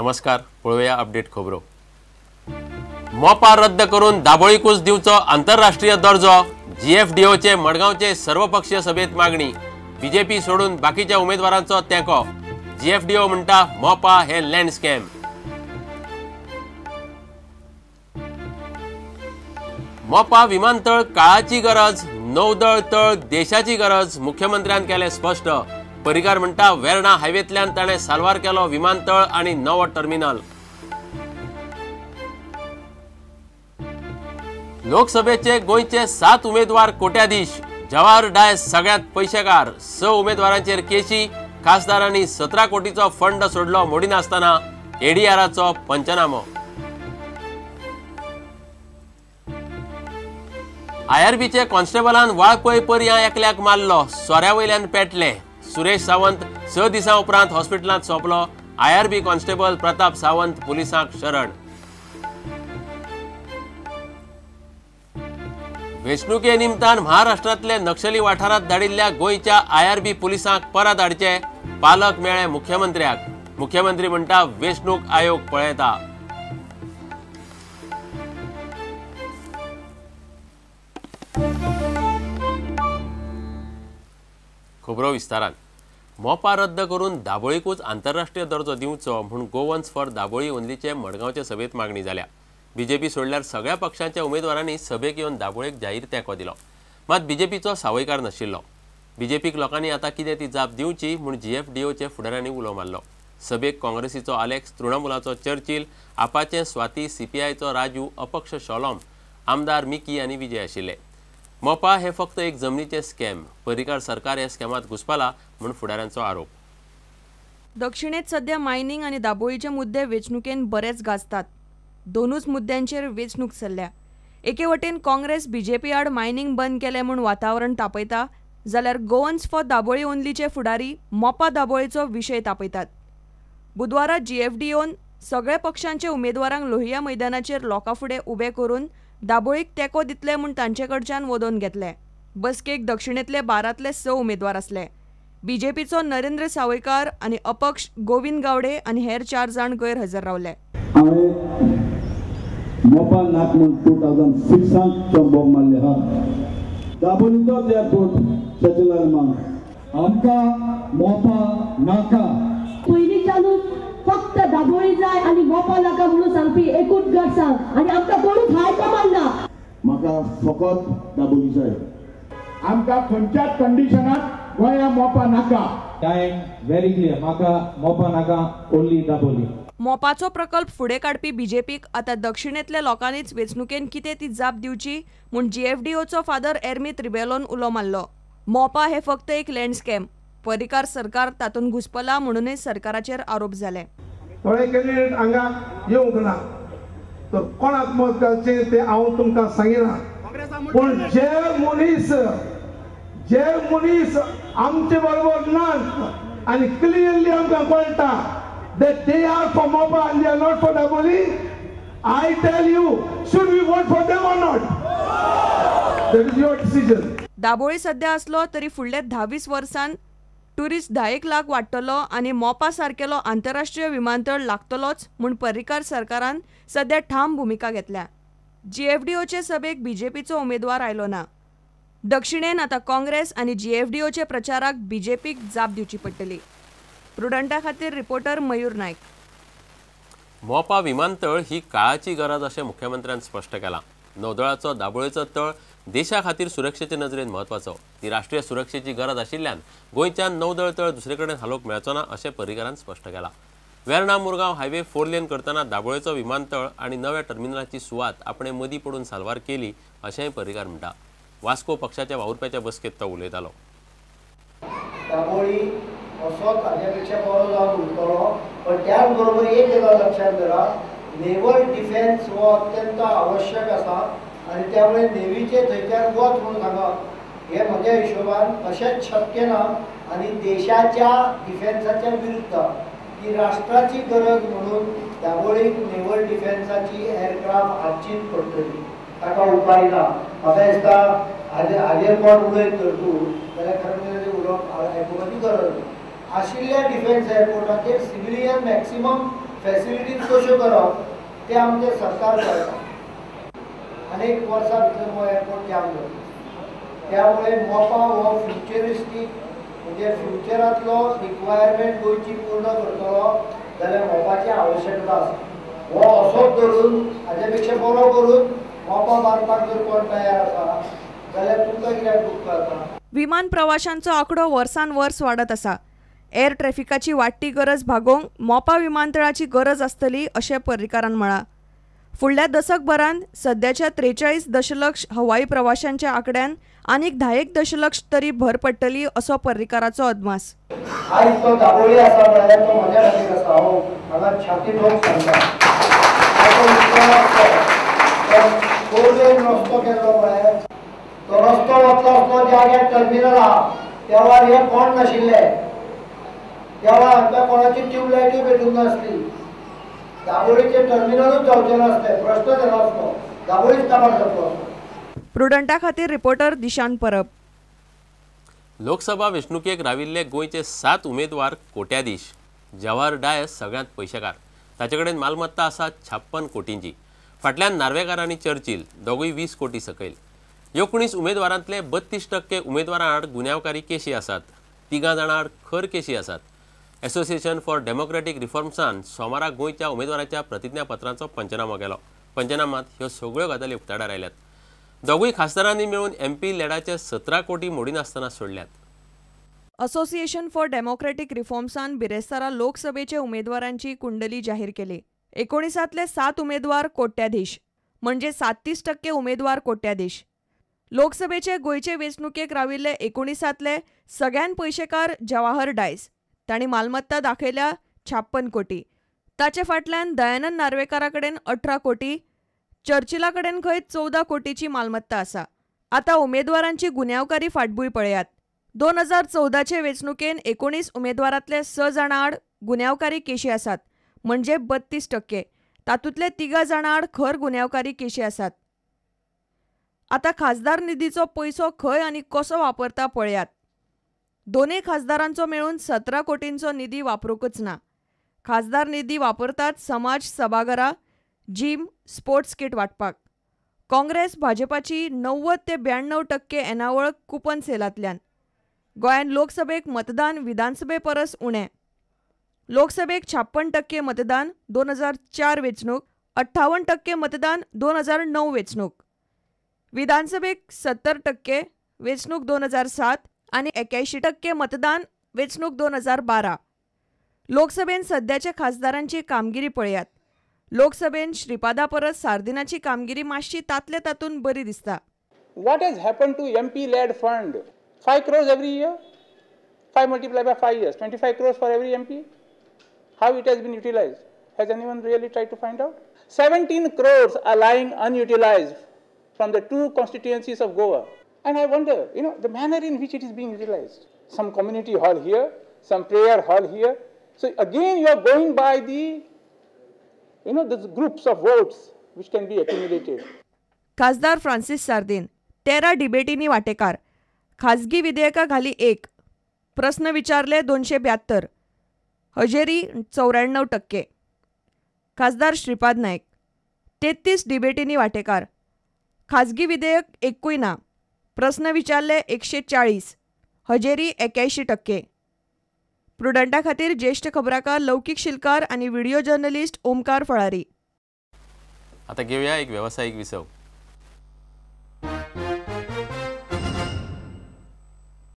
नमस्कार, पळोवया अपडेट खबरो. मोपा रद्द करून दाबोळीकूच दिवचो आंतरराष्ट्रीय दर्जो, जीएफडीओचे मडगांवचे सर्वपक्षीय सभेत मागणी. बीजेपी सोडून बाकीच्या उमेदवारांचो तेंको. जीएफडीओ म्हणटा मोपा हे लँड स्कॅम. मोपा विमानतळ काळाची गरज, नौदळ तळ देशाची गरज, मुख्यमंत्र्यान केलें स्पश्ट. पर्रीकार म्हणटा वेर्णा हायवेंतल्यान ताणें साल्वार केलो विमानतळ आनी नवो टर्मिनल. लोकसभेचे गोंयचे 7 उमेदवार कोट्याधीश, जवाहर डायस सगळ्यांत पयशेकार. 6 उमेदवारांचेर केशी, खासदारांनी 17 कोटीचो फंड सोडलो मोडिनासतना, एडीआराचो पंचनामो. आयआरबीचे कॉन्स्टेबलान वाळपय पर्यां एकल्याक मारलो, सोऱ्या वयल्यान पेटले. सुरेश सावंत 6 दिसां उपरांत हॉस्पिटलांत सोंपलो. आयआरबी कॉन्स्टेबल प्रताप सावंत पुलिसांक शरण. वेंचणुके निमतान महाराष्ट्रांतले नक्षली वाठारांत धाडिल्ल्या गोंयच्या आयआरबी पुलिसांक परत हाडचे, पालक मेळ्ळे मुख्यमंत्र्याक. मुख्यमंत्री म्हणटा वेंचणूक आयोग पळयता. खबरो विस्तारान. मोपा रद्द करून दाबोळीकूच आंतरराष्ट्रीय दर्जो दिवचो म्हूण गोवन्स फॉर दाबोळी ओनलीचे मडगांवचे सभेत मागणी जाल्या. बीजेपी सोडल्यार सगळ्या पक्षांच्या उमेदवारांनी सभेक येवन दाबोळीक जाहीर तेंको दिलो. मात बीजेपीचो सावयकार नाशिल्लो. बीजेपीक लोकांनी आतां कितें ती जाप दिवची म्हूण जीएफडीओचे फुडाऱ्यांनी उलो मारलो. सभेक काँग्रेसीचो आलेक्स, तृणमूलाचो चर्चिल, आपाचे स्वाती, सीपीआयचो राजू, अपक्ष शॉलॉम, आमदार मिकी आनी विजय आशिल्ले. मोपा हे फक्त एक जमनीचे स्कॅम, पर्रीकार सरकार ह्या स्कॅमात घुसपाला म्हूण फुडाऱ्यांचो आरोप. दक्षिणेत सध्या मायनिंग आनी दाबोळीचे मुद्दे वेंचणुकेन बरेच गाजतात. दोनूच मुद्द्यांचेर वेंचणूक चल्ल्या. एके वटेन काँग्रेस बीजेपी आड मायनिंग बंद केलें म्हूण वातावरण तापयता, जाल्यार गोवन्स फॉर दाबोळी ओनलीचे फुडारी मोपा दाबोळीचो विशय तापयतात. बुधवारा जीएफडीओन सगळ्या पक्षांच्या उमेदवारांक लोहिया मैदानाचेर लोकां फुडें उबे करून दाबोळीक तेंको दितले म्हूण तांचे कडच्यान वदोवन घेतले. बसकेक दक्षिणेंतले 12तले 6 उमेदवार आसले. बीजेपीचो नरेंद्र सावयकार आनी अपक्ष गोविंद गावडे आनी हेर 4 जाण गैरहजर रावले. मोपा नाक म्हूण 2006 चोंबोक मारले हा. दाबोळीचोच एअरपोर्ट सचिलाल मान. आमकां मोपा नाका. पयलींच्यानूच फक्त दाबोळी जाय आनी मोपा नाका म्हणून सांगपी एकूच गट सांग आनी आमकां कोणूच हाय कमांड ना. म्हाका फकत दाबोळी जाय. आमकां खंयच्याच कंडिशनात गोंया मोपा नाका. टायम व्हेरी क्लियर, म्हाका मोपा नाका, ओन्ली दाबोळी. मोपाचो प्रकल्प फुडें काडपी बीजेपीक आतां दक्षिणेंतल्या लोकांनीच वेंचणुकेन कितें ती जाप दिवची म्हूण जीएफडीओचो फादर एर्मीत रिबेलोन उलो मारलो. मोपा हे फक्त एक लँड स्कॅम, पर्रीकार सरकार तातूंत घुसपला म्हणूनय सरकाराचेर आरोप जाले. थोडे कॅन्डिडेट हांगा येवंक ना तर कोणाक मत घालचें तें हांव तुमकां सांगिना, पूण जे मनीस आमचे बरोबर नात आनी क्लियरली आमकां कळटा that they are for Mopa and they are not for Dabolim, I tell you, should we vote for them or not? That is your decision. Dabolim सध्या आसलो तरी फुडल्या 10-20 वर्सां टुरिस्ट 10 लाख वाडटलो आनी मोपा सारकेलो आंतरराष्ट्रीय विमानतळ लागतलोच म्हूण पर्रीकार सरकारान सध्या ठाम भुमिका घेतल्या. जीएफडीओचे सभेक बीजेपीचो उमेदवार आयलो ना. दक्षिणेन आतां काँग्रेस आनी जीएफडीओचे प्रचाराक बीजेपीक जाप दिवची पडटली. प्रुडंटा खातीर रिपोर्टर मयूर नायक. मोपा विमानतळ ही काळाची गरज अशें मुख्यमंत्र्यान स्पश्ट केलां. नौदळाचो दाबोळीचो तळ देशा खातीर सुरक्षेचे नजरेन म्हत्वाचो, ती राष्ट्रीय सुरक्षेची गरज आशिल्ल्यान गोंयच्यान नौदळ तळ दुसरे कडेन हालोवंक मेळचो ना अशें पर्रीकारान स्पश्ट केलां. वेर्णा मुरगांव हायवे 4 लेन करतना दाबोळेचो विमानतळ आनी नव्या टर्मिनलाची सुवात आपणे मदीं पडून साल्वार केली अशेंय पर्रीकार म्हणटा. वास्को पक्षाच्या वावुरप्याच्या बसकेंत तो उलयतालो. दाबोळी असोच हाज्या पेक्षा बरो जावन उरतलो, पण त्याच बरोबर एक गजाल लक्षात धरा, नेव्हल डिफेन्स हो अत्यंत आवश्यक आसा आनी त्यामुळे नेव्हीचे थंयच्यान वच म्हणून सांगप हे म्हज्या हिशोबान अशेंच शक्य ना आनी देशाच्या डिफेन्साच्या विरुद्ध ही राष्ट्राची गरज म्हणून दाबोळीक नेव्हल डिफेन्साची एअरक्राफ्ट हाडचीच पडटली, ताका उपाय ना. म्हाका दिसता हाजेर कोण उलयत तर तूं जाल्यार खरें म्हणजे उलोवप आयकुपाची गरज ना. आशिल्ल्या डिफेन्स एअरपोर्टाचेर सिविलियन मॅक्सिमम फॅसिलिटीज कश्यो करप तें आमचें सरकार करता. अनेक वर्सां भितर हो एअरपोर्ट जाम जाता. त्यामुळे मोपा हो फ्युचरिस्टीक म्हणजे फ्युचरांतलो रिक्वायरमेंट गोंयची पूर्ण करतलो जाल्यार मोपाची आवश्यकता आसा. हो असोच धरून हाजे पेक्षा बरो करून मोपा बांदपाक जर कोण तयार आसा जाल्यार तुमकां कित्याक दुख्ख जाता. विमान प्रवाशांचो आंकडो वर्सान वर्स वाडत आसा. एअर ट्रॅफिकाची वाडटी गरज भागोवंक मोपा विमानतळाची गरज आसतली अशें पर्रीकारान म्हळां. फुडल्या दसकभरांत सद्याच्या 43 दशलक्ष हवाई प्रवाशांच्या आंकड्यान आनीक 10 दशलक्ष तरी भर पडटली असो पर्रीकाराचो अदमास. आयज तो दाबोळी आसा म्हळ्यार तो म्हज्या खातीर आसा. हांव हांगा छाती ठोक सांगता, कोर्वेन रस्तो केल्लो म्हळ्यार तो रस्तो वतलो आसलो जाग्यार टर्मिनल आहा तेव्हा हे कोण नाशिल्ले, तेव्हा आमकां कोणाची ट्यूबलायटूय पेटूंक नासली. दाबोळीचे टर्मिनलूच जावचें नासलें, प्रश्नच येनासलो, दाबोळीच काबार जातलो. प्रुडंटा खातीर रिपोर्टर दिशांत परब. लोकसभा वेंचणुकेक राविल्ले गोंयचे 7 उमेदवार कोट्याधीश. जवाहर डायस सगळ्यांत पयशेकार, ताचे कडेन मालमत्ता आसा 56 कोटींची. फाटल्यान नार्वेकार आनी चर्चिल दोगूय 20 कोटी सकयल. 19 उमेदवारांतले 32% उमेदवारां आड गुन्यांवकारी केशी आसात. 3 जाणां आड खर केशी आसात. एसोसिएशन फॉर डेमोक्रेटीक रिफॉर्म्सान सोमारा गोंयच्या उमेदवारांच्या प्रतिज्ञापत्रांचो पंचनामो केलो. पंचनामात ह्यो सगळ्यो गजाली उक्ताडार आयल्यात. दोगूय खासदारांनी मेळून एमपी लॅडाचे 17 कोटी मोडिनासतना सोडल्यात. असोसिएशन फॉर डेमोक्रेटीक रिफॉर्म्सान बिरेस्तारा लोकसभेचे उमेदवारांची कुंडली जाहीर केली. 19तले 7 उमेदवार कोट्याधीश, म्हणजे 37% उमेदवार कोट्याधीश. लोकसभेचे गोंयचे वेंचणुकेक राविल्ले 19तले सगळ्यान पयशेकार जवाहर डायस, तांणी मालमत्ता दाखयल्या 56 कोटी. ताचे फाटल्यान दयानंद नार्वेकारा कडेन 18 कोटी, चर्चिला कडेन खंय 14 कोटीची मालमत्ता आसा. आतां उमेदवारांची गुन्यांवकारी फाटभूंय पळयात. 2014चे वेंचणुकेन 19 उमेदवारांतले 6 जाणां आड गुन्यांवकारी केशी आसात, म्हणजे 32%. तातूंतले 3 जाणां आड खर गुन्यांवकारी केशी आसात. आतां खासदार निधीचो पयसो खंय आनी कसो वापरता पळयात. दोनूय खासदारांचो मेळून 17 कोटींचो निधी वापरूंकच ना. खासदार निधी वापरतात समाज सभाघरां, जिम, स्पोर्ट्स किट वांटपाक. काँग्रेस भाजपाची 90 ते 92% येणावळ कुपन सेलांतल्यान. गोंयांत लोकसभेक मतदान विधानसभे परस उणें. लोकसभेक 56% मतदान 2004 वेंचणूक, 58% मतदान 2009 वेंचणूक. विधानसभेक 70% वेंचणूक 2007 आनी 81% मतदान वेंचणूक 2012. लोकसभेन सद्याच्या खासदारांची कामगिरी पळयात. लोकसभेन श्रीपादा परस सार्दिनाची कामगिरी मातशी तातले तातून बरी दिसता. What has happened to MP led fund? 5 crores every year, 5 multiplied by 5 years, 25 crores for every MP. How it has been utilized? Has anyone really tried to find out? 17 crores are lying unutilized from the 2 constituencies of Goa. And I wonder, you know, the manner in which it is being utilized. Some community hall here, some prayer hall here. So again, you are going by the, you know, the groups of votes which can be accumulated. खासदार फ्रांसिस सार्दिन 13 डिबेटींनी वाटेकार. खाजगी विधेयकां घाली 1, प्रस्न विचारले 272, हजेरी 94%. खासदार श्रीपाद नायक 33 डिबेटींनी वाटेकार. खाजगी विधेयक एकूय ना, प्रस्न विचारले 140, हजेरी 81%. प्रुडंटा खातीर ज्येष्ठ खबराकार लौकीक शिलकार आनी व्हिडिओ जर्नलिस्ट ओमकार फळारी. आता घेऊया एक व्यावसायिक विसव.